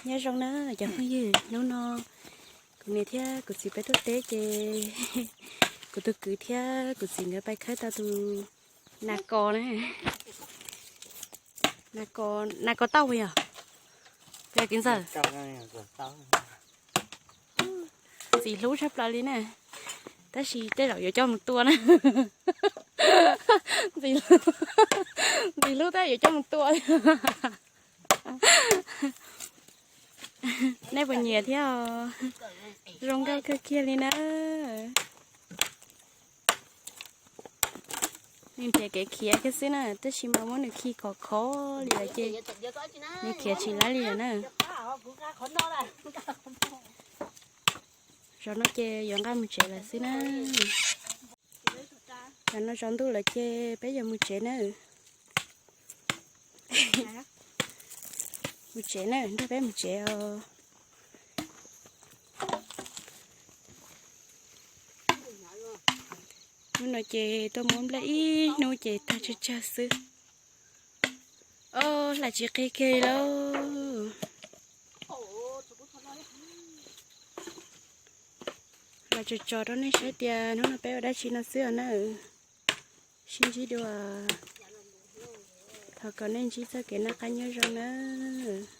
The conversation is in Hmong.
Nyob zoo na cov phooj ywg, hnub no kuv niam thiab kuv txiv peb tuaj teb ces kuv tus kwv thiab kuv txiv nkawd pais khawb tau tus nas kos na. Nas kos, nas kos tauj puas yog? Yog kwv ntxawm. Ntxim hlub tshaj plaws li na. Tab sis tej zaum yuav coj mus tua na. Ntxim hlub, ntxim hlub tab yuav coj mus tua. Nej puas nyiam thiab os? Zoo nkauj kawg kiag li na. Nws nrhiav kev khiav kiag xwb na, tab sis mas muab nws khi khov khov li lawm ces nws khiav tsis laib li lawm na. Zaum no ces yuav nqa mus tsev lawm xwb na. Tam no tsaus ntuj lawm ces peb yuav mus tsev na. Mus tsev na, nrog peb mus tsev os. Hnub no ces tuaj muab nplej ib hnub ces tag tsawg tsawg xwb. Os, hla tsis qig kiag li lauj. Los tso tso rau nej saib tias hnub no peb ua dab tsi no xwb os na. Sib ntsib dua. Thov kom nej ntsib txoj kev noj qab nyob zoo nawb.